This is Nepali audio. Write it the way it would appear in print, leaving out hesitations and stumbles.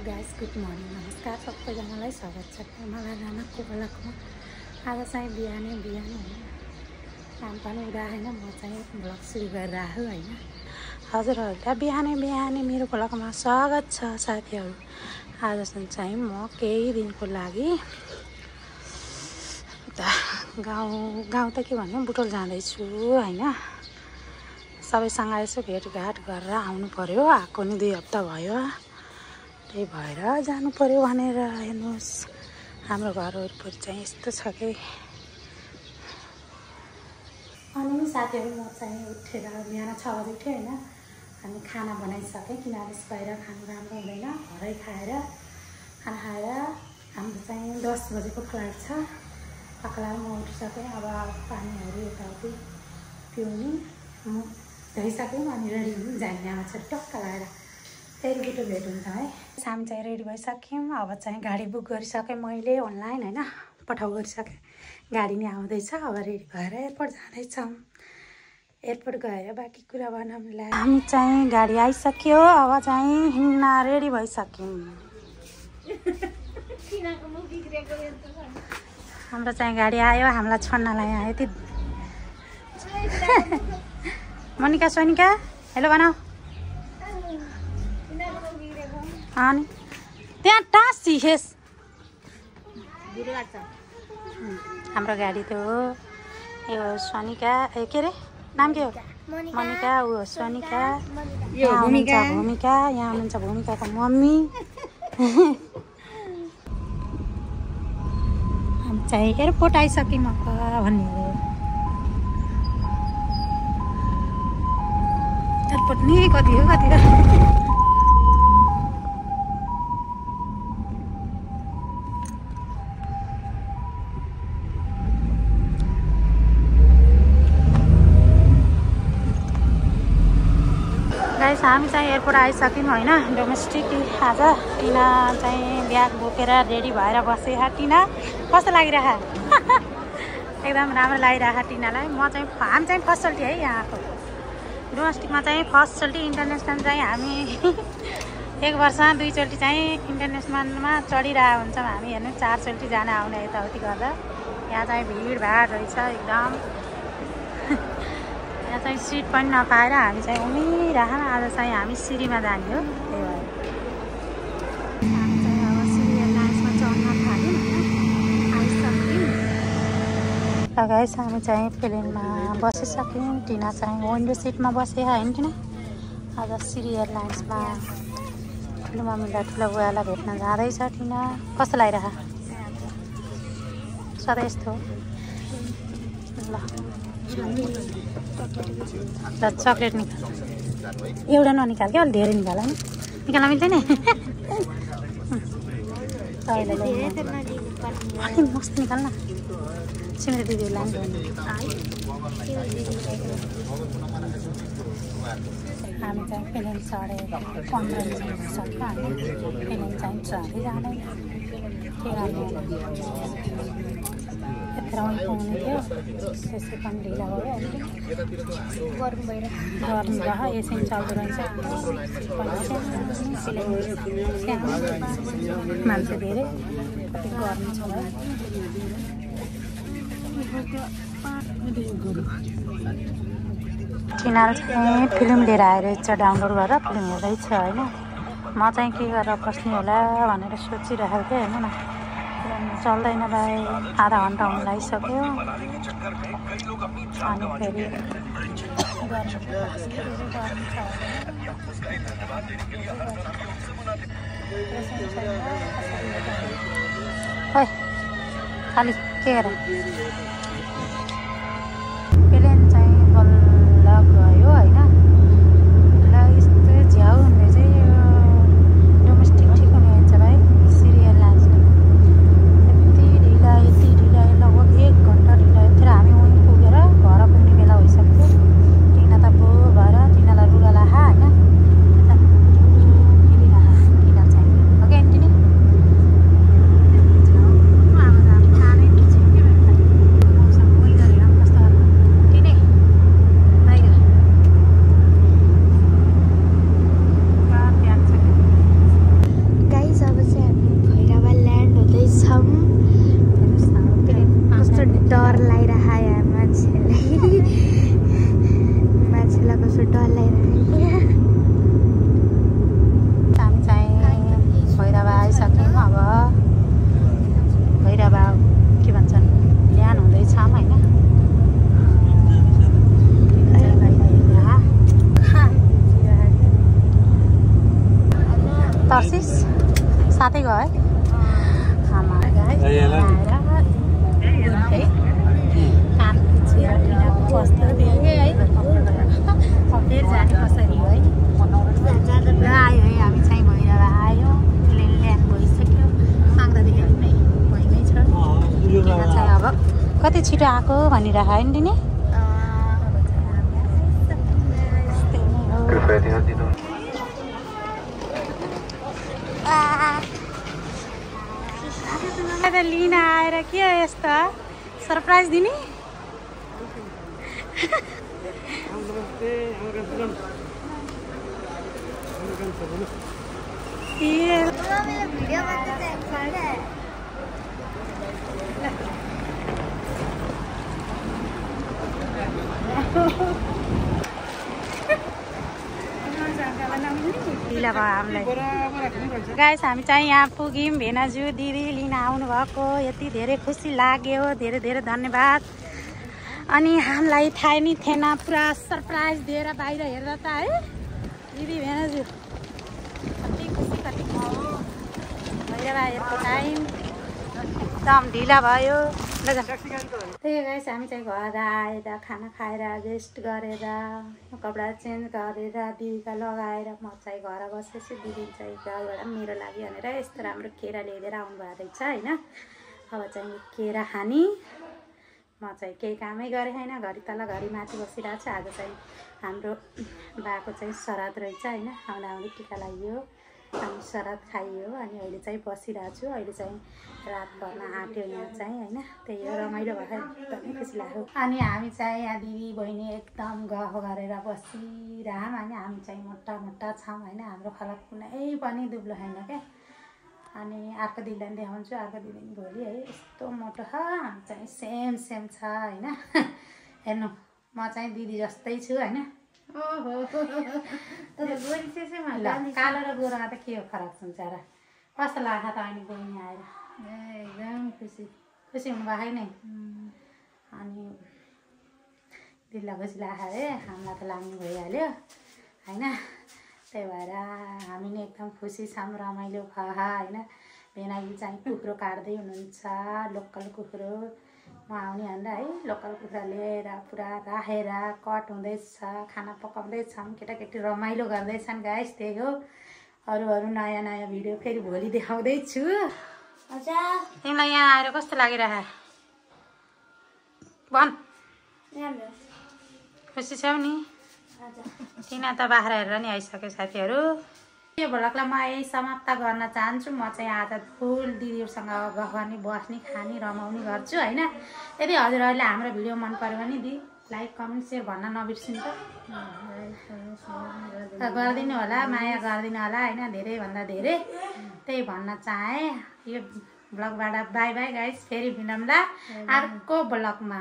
गाइस गुड मर्निङ नमस्कार सबैजनालाई स्वागत छ मलाई रानाको बेलाको आज चाहिँ बिहान काम पनि उडाएन म चाहिँ ब्लग सुरु गरेर आएँ हैन हजुरहरुलाई बिहानै मेरो ब्लगमा स्वागत छ साथीहरु। आज चाहिँ म केही दिनको लागि गाउँ त के भन्नु बुटोल जाँदै छु हैन। सबैसँग यसो भेटघाट गरेर आउनु पर्यो, आएको नि 2 हप्ता भयो। त्यही भएर जानु पर्यो भनेर हेर्नुस् हाम्रो घर वरिपरि चाहिँ यस्तो छ के। अनि साथीहरु म चाहिँ उठेर बिहान 6 बजे उठेँ हैन। हामी खाना बनाइसकेँ किनभने बाहिर खानु राम्रो हुँदैन। घरै खाएर खाना खाएर हाम्रो चाहिँ 10 बजेको फ्लाइट छ। पक्का म उठिसकेँ। अब पानीहरु यताउति पिउने म धोइसक्यौँ अनि रेडी हुनु जाने आमा छ टक्क लगाएर फेरि बुटो भेट हुन्छ है। हामी चाहिँ रेडी भइसक्यौँ। अब चाहिँ गाडी बुक गरिसकेँ मैले अनलाइन हैन, पठाउ गरिसकेँ। गाडी नै आउँदैछ। अब रेडी भएर एयरपोर्ट जाँदैछौँ। एयरपोर्ट गएर बाँकी कुरा बनाउँला। हामी चाहिँ गाडी आइसक्यो। अब चाहिँ हिँड्न रेडी भइसक्यौँ। हाम्रो चाहिँ गाडी आयो, हामीलाई छोड्नलाई आयो। ती मनिका सोनिका हेलो बनाऊ। अनि त्यहाँ टाँसी हेस हाम्रो गाडी त हो यो सोनिका के रे नाम के हो मनिका ऊ सोनिका यहाँ हुनुहुन्छ भूमिका, यहाँ हुनुहुन्छ भूमिकाको मम्मी। हामी चाहिँ एयरपोर्ट आइसक्यौँ भन्ने हो। एयरपोर्ट नि कति हो गाइस हामी चाहिँ एयरपोर्ट आइसक्यौँ हैन। डोमेस्टिक आज टिना चाहिँ ब्याग बोकेर रेडी भएर बसे। टिना कस्तो लागिरह? एकदम राम्रो लागिरह टिनालाई। म चाहिँ हामी चाहिँ फर्स्टचोटि है यहाँको डोमेस्टिकमा चाहिँ फर्स्टचोटि। इन्टरनेसनल चाहिँ हामी 1 वर्षमा 2 चोटि चाहिँ इन्टरनेसनलमा चढिरहेको हुन्छौँ हामी। हेर्नु 4 चोटि जान आउने यताउति गर्दा। यहाँ चाहिँ भिडभाड रहेछ एकदम। यहाँ चाहिँ सिट पनि नपाएर हामी चाहिँ उमिरहेको। आज चाहिँ हामी सिरीमा जाने हो। त्यही भएर हामी चाहिँ अब सिरी एयरलाइन्समा चढ्न थाल्यौँ आइसक्यौँ। गाइस हामी चाहिँ प्लेनमा बसिसक्यौँ। टिना चाहिँ विन्डो सिटमा बसे होइन टिना। आज सिरी एयरलाइन्समा ठुलो मम्मीलाई ठुलो बुवालाई भेट्न जाँदैछ टिना। कस्तो लागिरह? सधैँ यस्तो ल चक्लेट निकाल। एउटा ननिकाल क्या, अलिक धेरै निकाल नि। निकाल्न मिल्दैन अलिक मस्त निकाल्न। सिमरे दिदीहरू लानु हामी चाहिँ प्लेन चढेको 15 मिनट सक्यो। हामी प्लेन चाहिँ चढी जाँदैन। यत्र पुग्ने थियो त्यसै पनि ढिला भयो। गर्मी भयो यसै चल्दो रहेछ। मान्छे धेरै कति गर्मी छ भाइ। टिनाल चाहिँ फिल्म लिएर आएर डाउनलोड गरेर फिल्म हेर्दैछ होइन। म चाहिँ के गरेर बस्ने होला भनेर सोचिरहेको थिएँ होइन। चल्दैन भाइ, आधा घन्टा हुन लागिसक्यो। अनि फेरि खालि के गर प्लेन चाहिँ बल्ल गयो होइन। ल यस्तो झ्याउ हुँदै चाहिँ यो डोमेस्टिक ठिक हुने हुन्छ भाइ। सिरी एयरलाइन्सले यति ढिला लगभग 1 घन्टा ढिला। फेरि हामी उहीँ पुगेर घर पुग्ने बेला भइसक्यो। टिना त बो भएर टिनालाई रुगा लाखा होइन। टिना चाहिँ हो क्या टिनी। साथै गयो है आमा गाइस आएर काम चिया कस्तो थियो है फेरि जाने कसरी है ल आयो है हामी चाहिँ भैरवा आयो ल्यान्ड भइसक्यो माग्दादेखि नै भइमै छ चाहिँ अब कति छिटो आएको भनिरह है नि दिने लिन आएर के हो यस्तो सरप्राइज दिने गाइस हामी चाहिँ यहाँ पुग्यौँ भेनाजु दिदी लिन आउनु भएको यति धेरै खुसी लाग्यो धेरै धेरै धन्यवाद अनि हामीलाई थाहा नि थिएन पुरा सरप्राइज दिएर बाहिर हेर्दा त है दिदी भेनाजु कति खुसी कति भैरवा हेर्को टाइम एकदम ढिला भयो त्यही गाइस हामी चाहिँ घर आएर खाना खाएर रेस्ट गरेर कपडा चेन्ज गरेर दिदीका लगाएर म चाहिँ घर बसेछु दिदी चाहिँ घरबाट मेरो लागि भनेर यस्तो राम्रो केरा ल्याइदिएर आउनुभएको रहेछ होइन अब चाहिँ केरा खाने म चाहिँ केही कामै गरेँ होइन घरि तल घरि माथि बसिरहेको छु आज चाहिँ हाम्रो बाको चाहिँ श्राद्ध रहेछ होइन आउँदा आउँदै टिका लगाइयो अनि श्राद्ध खाइयो अनि अहिले चाहिँ बसिरहेको छु अहिले चाहिँ रात पर्न आँट्यो यहाँ चाहिँ होइन त्यही हो रमाइलो भएर एकदमै खुसी लाग्यो अनि हामी चाहिँ यहाँ दिदी बहिनी एकदम गफ गरेर बसिरहौँ होइन हामी चाहिँ मोटा मोटा छौँ होइन हाम्रो खलक कुनै पनि दुब्लो छैन क्या अनि अर्को दिदीलाई देखाउँछु अर्को दिदी भोलि है यस्तो मोटो छ हामी चाहिँ सेम सेम छ होइन हेर्नु म चाहिँ दिदी जस्तै छु होइन कालो र गोरामा त के हो फरक हुन्छ र कस्तो लाग्छ त अनि बहिनी आएर एकदम खुसी खुसी हुनुभएको नै अनि दिदीलाई खुसी लाग्यो अरे हामीलाई त लाग्नु भइहाल्यो होइन त्यही भएर हामी नि एकदम खुसी छौँ रमाइलो भयो होइन भेनाजी चाहिँ कुखुरो काट्दै हुनुहुन्छ लोकल कुखुरो म आउने भनेर है लोकल कुखुरा लिएर पुरा राखेर कट हुँदैछ खाना पकाउँदैछौँ केटाकेटी रमाइलो गर्दैछन् गाइस त्यही हो अरू नयाँ नयाँ भिडियो फेरि भोलि देखाउँदैछु तिमीलाई यहाँ आएर कस्तो लागिरह्यो भन खुसी छौ नि किन त बाख्रा हेरेर नि आइसक्यो साथीहरू यो भ्लगलाई म यही समाप्त गर्न चाहन्छु म चाहिँ आज फुल दिदीहरूसँग गफ गर्ने बस्ने खाने रमाउने गर्छु होइन यदि हजुरहरूले हाम्रो भिडियो मन पर्यो भने दिदी लाइक कमेन्ट सेयर भन्न नबिर्सिनु त गरिदिनु होला माया गरिदिनु होला होइन धेरैभन्दा धेरै त्यही भन्न चाहेँ यो भ्लगबाट बाई बाई गाइस फेरि मिलौँला अर्को भ्लगमा